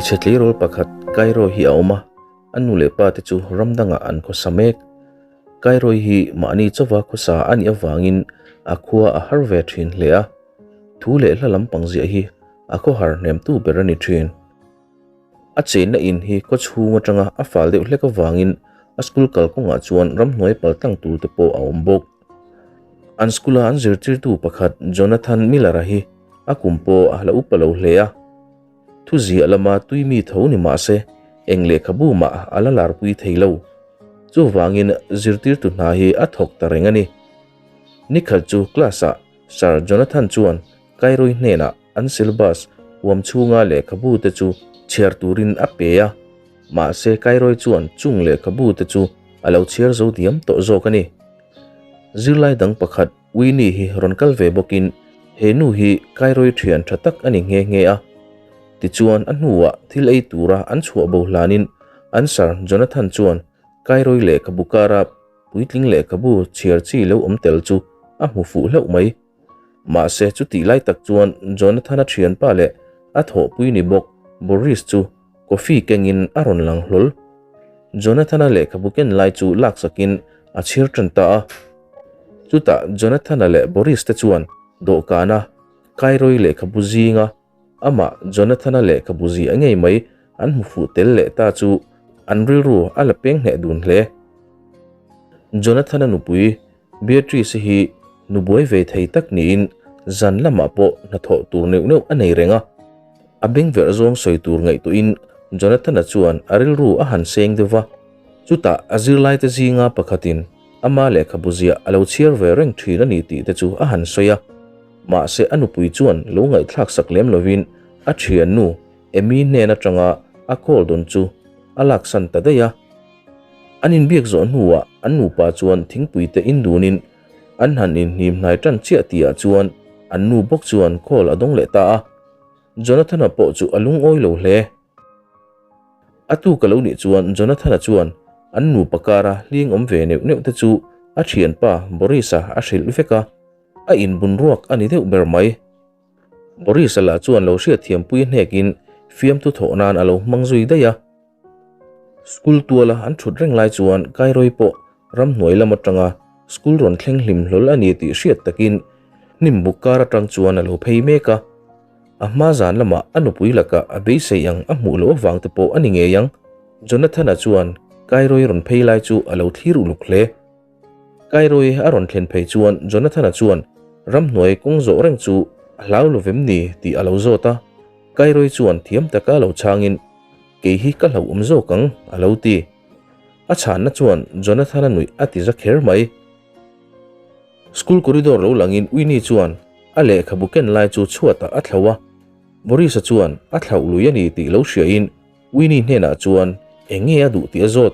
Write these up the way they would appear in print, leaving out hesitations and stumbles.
Hmeichhe tleirawl pakhat Kairoi hi a awm a, a nu leh pa te chu ram dangah an khawsa mek. Kairoi hi mahni chauva khawsa a nih avangin a khua a har ve thin hle a, thu leh hla lampang ziah hi a khawhar hnemtu ber a ni thin. A chenna in hi khaw chhung atanga a fal deuh hlek avangin a school kalkawngah chuan ramhnuai paltlang tur te pawh a awm bawk. An school a an zirtirtu pakhat Jonathan Miller-a hi a kum pawh a la upa lo hle a. Thu ziah lama tui mi tho ni mah se eng lehkhabu mah a la larpui thei lo. Chuvangin zirtirtu hna hi a thawk ta reng a ni. Nikhat chu class-ah Sir Jonathan chuan Kairoi hnenah an syllabus huam chhunga lehkhabu te chu chhiar turin a pe a, mahse Kairoi chuan chung lehkhabu te chu a lo chhiar zo diam tawh zawk a ni. Zirlai dang pakhat Winnie hi rawn kal ve bawkin he nu hi Kairoi thian tha tak a ni nghe nghe a. Tichuan a hnuah thil ei tura an chhuah bo hlanin an Sir Jonathan chuan Kairoi lehkhabu kara puitling lehkhabu chhiar chi lo awm tel chu a hmu fuh hlauh mai. Mahse chutih lai tak chuan Jonathan-a thianpa leh a thawhpui ni bawk Boris chu coffee kengin a rawn lang hlawl. Jonathan-a lehkhabu ken lai chu laksakin a chhir tan ta a. Chutah Jonathan-a leh Boris te chuan dawhkana Kairoi lehkhabu zinga amah Jonathan-a lehkhabu ziah ngei mai an hmu fuh tel leh ta chu an rilru a la peng hneh dun hle. Jonathan-a nupui Beatrice hi nu buai ve thei tak niin zan lamah pawh hnathawh tur neuh neuh a nei reng a. A beng verh zawng sawi tur ngaihtuahin Jonathan-a chuan a rilru a han seng deuh va. Chutah a zirlaite zinga pakhatin ama lehkhabu ziah a lo chhiar ve reng thin a ni tih te chu a han sawi a. Mahse a nupui chuan lo ngaihthlak sak lem lovin a thiannu Amy hnen atanga a call dawn chu a laksan ta daih a. An inbiak zawh hnuah an nupa chuan thingpui te in dunin an han inhnim hnai tan chiah tihah chuan an nu bawk chuan call a dawng leh ta a. Jonathan-a pawh chu a lungawi lo hle. A tuk a lo nih chuan Jonathan-a chuan an nupa kara hling awm ve neuh neuh te chu a thianpa Boris-a a hrilh vek a, a inbun ruak a ni deuh ber mai. Boris-a lah chuan lo hriatthiampui hnekin fiamthu thawh nan a lo hmang zui daih a. School tuala an thut reng lai chuan Kairoi pawh ramhnuai lam atanga school rawn thleng hlim hlawl a ni tih hriat takin hnim buk kar atang chuan a lo phei mek a. A hma zan lamah a nupui lakah a beisei ang a hmuh loh avang te pawh a ni ngei ang. Jonathan-a chuan Kairoi rawn phei lai chu a lo thlir uluk hle. Kairoi a rawn thlen phei chuan Jonathan-a chuan ramhnuai kawng zawh reng chu a hlau lo vem ni tih a lo zawt a. Kairoi chuan thiam taka lo chhangin, Kei hi ka hlauhawm zawk ang, a lo ti. A chhanna chuan Jonathan-a nuih a ti za kher mai. School corridor lo langin Winnie chuan a lehkhabu ken lai chu chhuatah a thlauh a. Boris-a chuan a thlauh lui a ni tih lo hriain Winnie hnenah chuan eng nge a duh tih a zawt.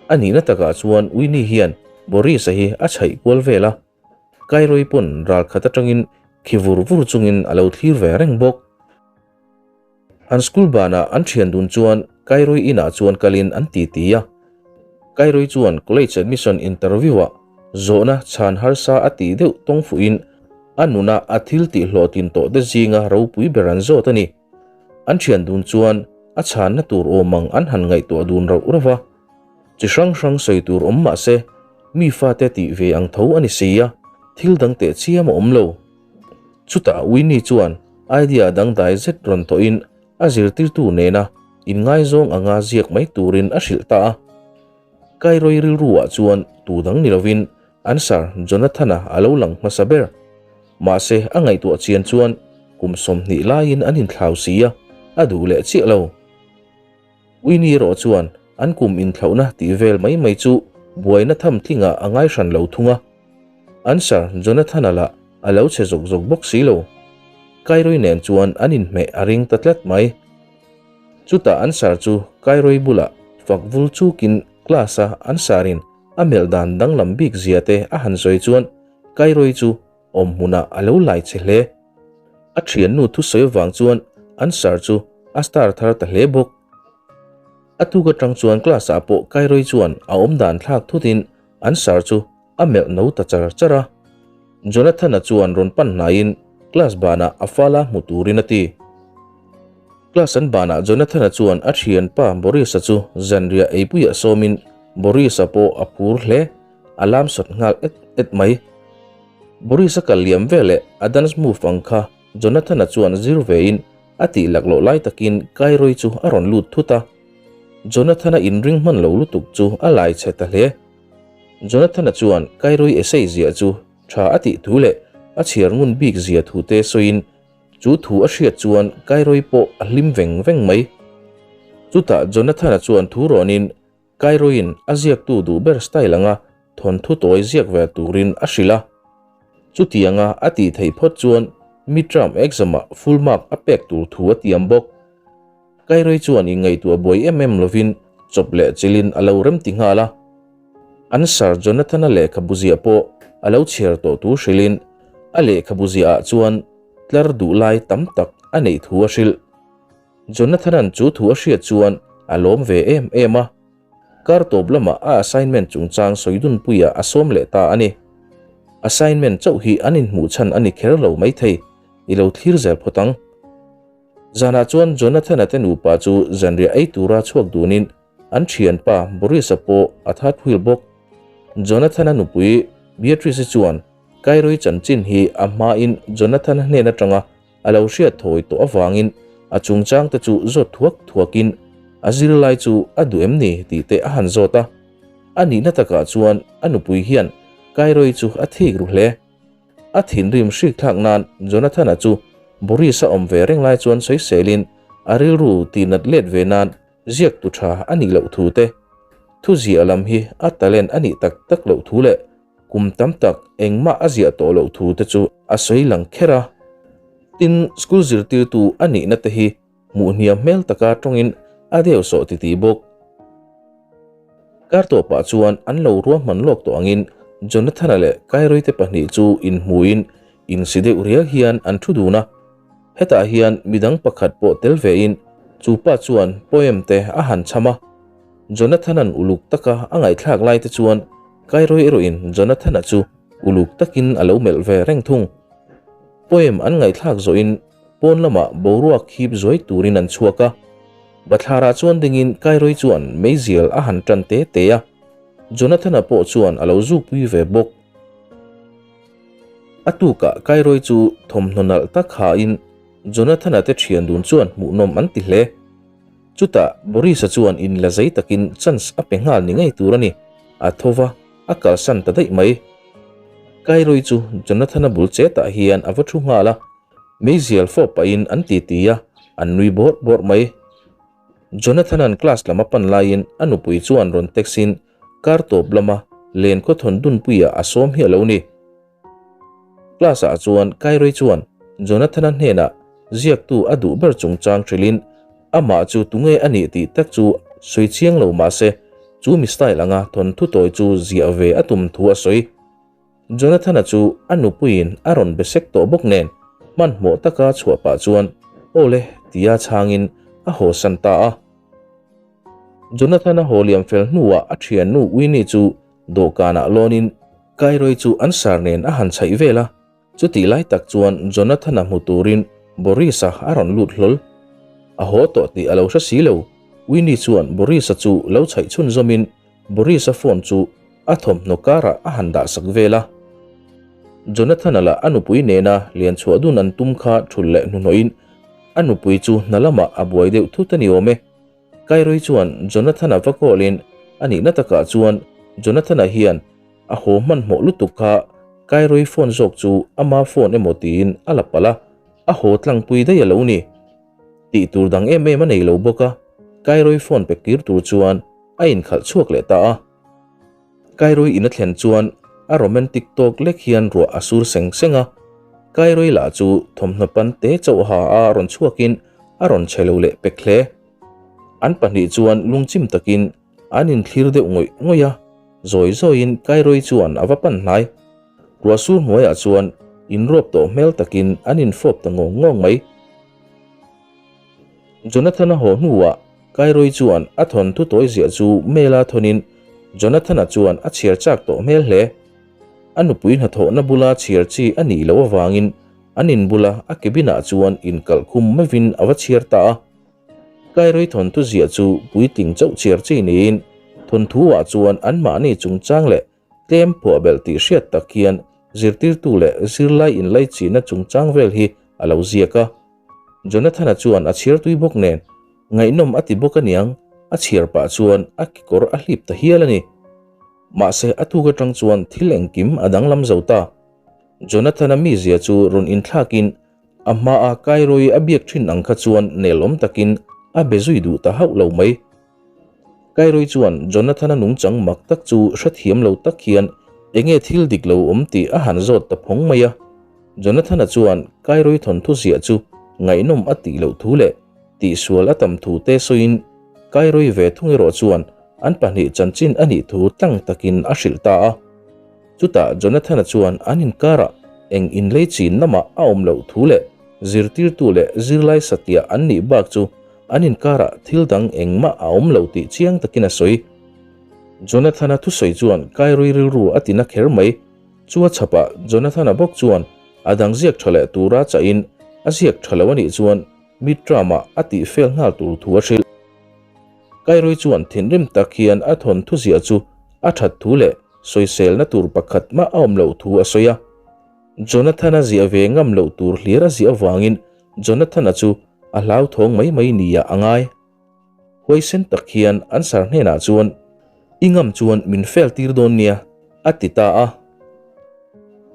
A nihna takah chuan Winnie hian Boris-a hi a chhaih kual vel a. Kairoi pawn ral khat atangin khi vur vur chungin a lo thlir ve reng bawk. An school banah an thian dun chuan Kairoi inah chuan kalin an titi a. Kairoi chuan college admission interview-ah zawhna chhan harsa a tih deuh tawng fuhin a nuna a thil tih hlawhtlin tawh te zinga ropui ber an zawt a ni. An thian dun chuan a chhanna tur awm ang an han ngaihtuah dun rauh rauh va. Chi hrang hrang sawi tur awm mah se, mi fate tih ve ang tho a ni si a, thil dang teh chiam a awm lo. Chutah Winnie chuan idea dangdai zet rawn tawhin a zirtirtu nena inngaizawng anga ziak mai turin a hrilh ta a. Kairoi rilruah chuan tu dang ni lovin an Sir Jonathan-a a lo lang hmasa ber. Mahse a ngaihtuah chian chuan kum 20 laiin an inthlau si a, a duh leh chiah lo. Winnie erawh chuan an kum inthlauhna tih vel mai mai chu buaina tham tlingah a ngai hran lo thung a. An Sir Jonathan-a lah a lo che zawk zawk bawk si lo. Kairoi nen chuan an inhmeh a ring ta tlat mai. Chutah an Sir chu Kairoi bulah fak vul chukin class-a an Sir-in a melh dan danglam bik zia te a han sawi chuan Kairoi chu awm hmunah a lo lai che hle. A thiannu thusawi avang chuan an sir chu a star thar ta hle bawk. A tuk atang chuan class ah pawh Kairoi chuan a awm dan thlak thutin an sir chu a melh no ta char char a. Jonathan-a chuan rawn pan hnaiin class banah a fala hmu turin a ti. Class an banah Jonathan-a chuan a thianpa Boris-a chu zanriah eipuiah sawmin Boris-a pawh a phur hle, a lam sawt nghal et et mai. Boris-a kal liam veleh a dance move ang kha Jonathan-a chuan zir vein a tih laklawh lai takin Kairoi chu a rawn lut thut a. Jonathan-a inring hman lo lutuk chu a lai chhe ta hle. Jonathan-a chuan Kairoi essay ziah chu tha a tih thu leh a chhiar ngun bik zia thu te sawiin Chu thu a hriat chuan Kairoi pawh a hlim veng veng mai. Chutah Jonathana chuan thu rawnin Kairoiin a ziaktu duh ber style anga thawnthu tawi ziak ve turin a hrilh a. Chutianga a tih theih phawt chuan midterm exam-ah full mark a pek tur thu a tiam bawk. Kairoi chuan inngaihtuah buai em em lovin chawp leh chilhin a lo remti nghal a. An Sir Jonathana lehkhabu ziah pawh a lo chhiar tawh thu hrilhin a lehkhabu ziahah chuan tlar duh lai tam tak a neih thu a hrilh. Jonathana'n chu thu a hriat chuan a lawm ve em em a. Kar tawp lamah a assignment chungchang sawidunpuiah a sawm leh ta a ni. Assignment chauh hi an inhmuh chhan a ni kher lo maithei, i lo thlir zel phawt ang. Zanah chuan Jonathana te nupa chu zanriah ei tura chhuak dunin an thianpa Boris-a pawh a that huil bawk. Jonathana nupui Beatrice-i chuan Kairoi chanchin hi a hmain Jonathana hnen atanga a lo hriat thawi tawh avangin a chungchang te chu zawt thuak thuakin a zirlai chu a duh em ni tih te a han zawt a. A nihna takah chuan a nupui hian Kairoi chu a thik ru hle. A thinrim hrik thlak nan Jonathana chu Boris-a awm ve reng lai chuan sawiselin a rilru tihnat let ve nan ziak tu tha a nih loh thu te, thu ziah lam hi a talent a nih tak tak loh thu leh kum tam tak engmah a ziah tawh loh thu te chu a sawi lang kher a. Tin, school zirtirtu a nihna te hi Hmuh hniam hmel taka tawngin a deuh sawh titih bawk. Kar tawpah chuan an lo ruahman lawk tawh angin Jonathana leh Kairoi te pahnih chu inhmuin insi deuh rial hian an thu dun a. Hetah hian midang pakhat pawh tel vein chu pa chuan poem te a han chham a. Jonathana'n uluk taka a ngaihthlak lai te chuan Kairoi erawhin Jonathana chu uluk takin a lo melh ve reng thung. Poem an ngaihthlak zawhin Pawn lamah boruak hip zuai turin an chhuak a, bathlarah chuan dingin Kairoi chuan meizial a han tan te te a, Jonathana pawh chuan a lo zukpui ve bawk. A tukah Kairoi chu thawmhnaw nalh tak hain Jonathana te thian dun chuan hmuhnawm an ti hle. Chutah Boris-a chuan inla zei takin chance a pe nghal ni ngei tur a ni, a tho va, a kalsan ta daih mai. Kairoi chu Jonathana bul chetah hian a va thu nghal a. Meizial fawp pahin an titi a, an nui bawrh bawrh mai. Jonathan-a'n class lam a pan laiin a nupui chuan rawn text-in kar tawp lama len khawthawn dunpuiah a sawm hi a lo ni. Class-ah chuan Kairei chuan Jonathan-a hnenah ziaktu a duh ber chungchang hrilhin amah chu tunge a nih tih tak chu sawi chiang lo mah se chu mi style anga thawnthu tawi chu ziah ve a tum thu a sawi. Jonathana chu a nupuiin a rawn be sek tawh bawk nen hmanhmawh taka chhuah pah chuan Aw le tia chhangin a haw san ta a. Jonathana haw liam fel hnuah a thiannu Winnie chu dawhkanah lawnin Kairoi chu an sar nen a han chhaih vel a, chutih lai tak chuan Jonathana hmu turin Boris-a a rawn lut hlawl. A haw tawh tih a lo hre si lo, Winnie chuan Boris-a chu lo chhaih chhunzawmin Boris-a phone chu a thawmhnaw karah a han dah sak vel a. Jonathana lah a nupui nena lian chhuah dun an tum kha thul leh hnuhnawhin a nupui chu hna lamah a buai deuh thut a ni awm e. Kairoi chuan Jonathana va call-in a nihna takah chuan Jonathana hian a haw hmanhmawh lutuk kha Kairoi phone zawk chu ama phone emaw tiin a la palh a, a haw tlangpui daih a lo ni. Tih tur dang em em a nei lo bawk a, Kairoi phone pe kir tur chuan a inkhalh chhuak leh ta a. Kairoi in a thlen chuan a romantic tawk lek hian ruah a sur seng seng a, Kairoi lah chu thawmhnaw pan te chauh ha a rawn chhuakin a rawn che lo leh pek hle. An pahnih chuan lungchim takin an inthlir deuh ngawih ngawih a, zawi zawiin Kairoi chuan a va pan hnai. Ruah sur hnuaiah chuan inrawp tawh hmel takin an infawp ta ngawng ngawng mai. Jonathana haw hnuah Kairoi chuan a thawnthu tawi ziah chu mail-a thawnin Jonathana chuan a chhiar chak tawh hmel hle. A nupui hnathawhna bula chhiar chi a nih loh avangin an in bula a cabin-ah chuan inkalh khum meuhin a va chhiar ta a. Kairoi thawnthu ziah chu puitling chauh chhiar chi niin thawnthu ah chuan anmahni chungchang leh tlem phuah belh tih hriat tak hian zirtirtu leh zirlai inlaichihna chungchang vel hi a lo ziak a. Jonathana chuan a chhiar tui bawk nen ngaihnawm a ti bawk aniang a chhiar pah chuan a kekawr a hlip ta hial a ni. Mahse a tuk atang chuan thil engkim a danglam zo ta. Jonathana mizia chu rawn inthlakin a hmaa Kairoi a biak thin ang kha chuan nelawm takin a be zui duh ta hauh lo mai. Kairoi chuan Jonathana nungchang mak tak chu hrethiam lo tak hian enge thil dik lo awm tih a han zawt ta phawng mai a. Jonathana chuan Kairoi thawnthu ziah chu ngaihnawm a tih loh thu leh tihsual a tam thu te sawiin Kairoi ve thung erawh chuan an pahnih chanchin a nih thu tlang takin a hrilh ta a. Chutah Jonathana chuan an inkarah eng inlei chin lamah a awm loh thu leh zirtirtu leh zirlai satliah an nih bak chu an inkarah thil dang engmah a awm lo tih chiang takin a sawi. Jonathana thusawi chuan Kairui rilru a tina kher mai. Chu a chhapah Jonathana bawk chuan a dang ziak tha leh tura chahin a ziak tha lo a nih chuan mid-term-ah a tih fel nghal tur thu a hrilh. Kairui chuan thinrim tak hian a thawnthu ziah chu a that thu leh sawiselna tur pakhat mah a awm loh thu a sawi a. Jonathana ziah ve ngam loh tur hlir a ziah avangin Jonathana chu a hlauthawng mai mai nia a ngai. Huaisen tak hian an sar hnenah chuan, I ngam chuan min fel tir dawn nia, a ti ta a.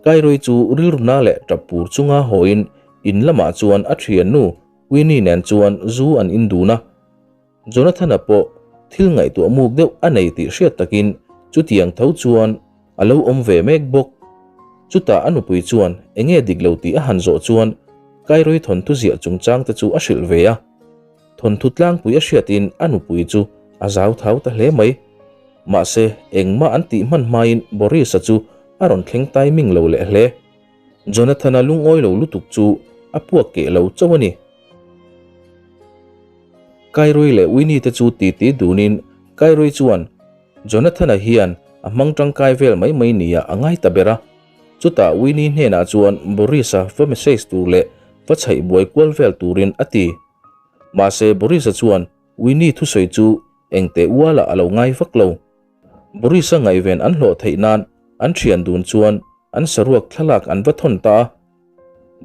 Kairui chu rilruna leh tap pur chunga hawiin in lamah chuan a thiannu Winnie nen chuan zu an in dun a. Jonathana pawh thil ngaihtuah muk deuh a nei tih hriat takin chutiang tho chuan a lo awm ve mek bawk. Chutah a nupui chuan enge dik lo tih a han zawh chuan Kairoi thawnthu ziah chungchang te chu a hrilh ve a. Thawnthu tlangpui a hriatin a nupui chu a zau thau ta hle mai. Mahse engmah an tih hman hmain Boris-a chu a rawn thleng timing lo leh hle. Jonathana lungawi lo lutuk chu a puak keh lo chauh a ni. Kairui leh Winnie te chu titi dunin Kairui chuan Jonathana hian a hmang tangkai vel mai mai nia a ngai ta ber a. Chutah Winnie hnenah chuan Boris-a va message tur leh va chhaih buai kual vel turin a ti. Mahse Boris-a chuan Winnie thusawi chu engteh ualah a lo ngai vak lo. Boris-a ngaihven an hlawh theih nan an thian dun chuan an saruak thlalak an va thawn ta a.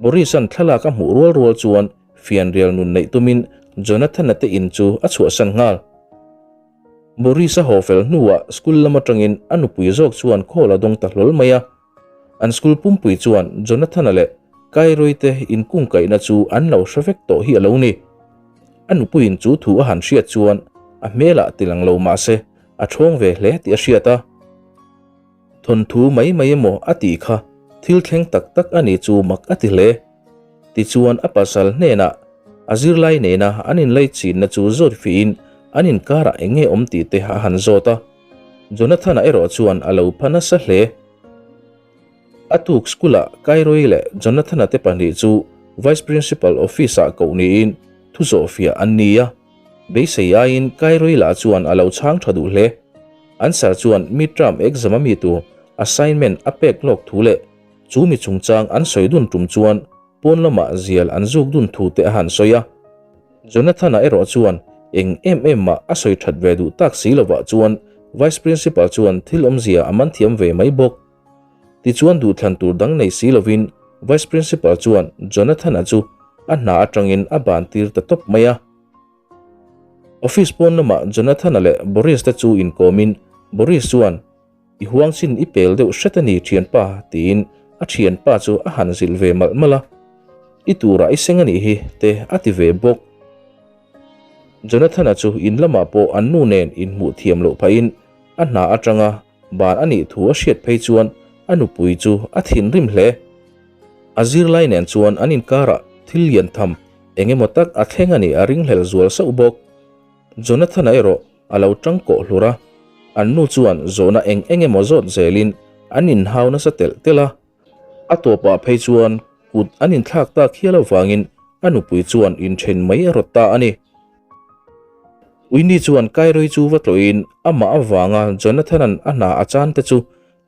Boris-a'n thlalak a hmuh rual rual chuan fianrial nun neih tumin Jonathana te in chu a chhuahsan nghal. Boris-a haw fel hnuah school lam atangin a nupui zawk chuan call a dawng ta hlawl mai a. An school pumpui chuan Jonathana leh Kairoi te inkungkaihna chu an lo hre vek tawh hi a lo ni. A nupuiin chu thu a han hriat chuan a hmelah tilang lo mahse a thawng ve hle tih a hriat a. Thawnthu mai mai emaw a tih kha thil thleng tak tak a ni chu mak a ti hle. Tichuan a pasal hnenah a zirlai nena an inlaichinna chu zawt fihin an inkarah eng nge awm tih te a han zawt a. Jonathana erawh chuan a lo pha nasa hle. A tuk school-ah Kairoi leh Jonathana te pahnih chu Vice Principal office-ah koh niin thu zawhfiah an ni a. Beisei aiin Kairoi lah chuan a lo chhang tha duh hle. An sir chuan mid-term exam a mi tur assignment a pek lawk thu leh chu mi chungchang an sawi dun tum chuan pawn lamah zial an zuk dun thu te a han sawi a. Jonathana erawh chuan eng em em mah a sawi that ve duh tak si lovah chuan Vice Principal chuan thil awmzia a man thiam ve mai bawk. Tichuan duhthlan tur dang nei si lovin Vice Principal chuan Jonathana chu a hna atangin a ban tir ta tawp mai a. Office pawn lamah Jonathana leh Boris te chu inkawmin Boris chuan, I huang chin i pel deuh hret a ni thianpa tiin a thianpa chu a han zilh ve malh malh a. I turah i seng a nih hi te a ti ve bawk. Jonathana chu in lamah pawh an nu nen inhmuh thiam loh phahin a hna atanga Ban a nih thu a hriat phei chuan a nupui chu a thinrim hle. A zirlai nen chuan an inkarah thil lian tham eng emaw tak a thleng a nih a ringhlel zual sauh bawk. Jonathana erawh a lo tang kawh hlur a, an nu chuan zawhna eng eng emaw zawt zelin an inhau nasa telh telh a. A tawpah phei chuan kut an inthlak tak hial avangin a nupui chuan inthen mai a rawt ta a ni. Winnie chuan Kairoi chu va tlawhin amah avanga Jonathan-a'n a hna a chan te chu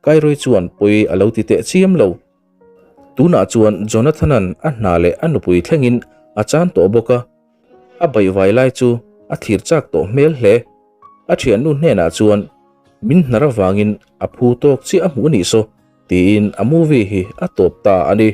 Kairoi chuan pawi a lo ti teh chiam lo. Tunah chuan Jonathan-a'n a hna leh a nupui thlengin a chan tawh bawk a. A baihvai lai chu A thlir chak tawh hmel hle. A thiannu hnenah chuan min hnar avangin a phu tawk chiah a hmuh anih saw tiin a movie hi a tawp ta a ni.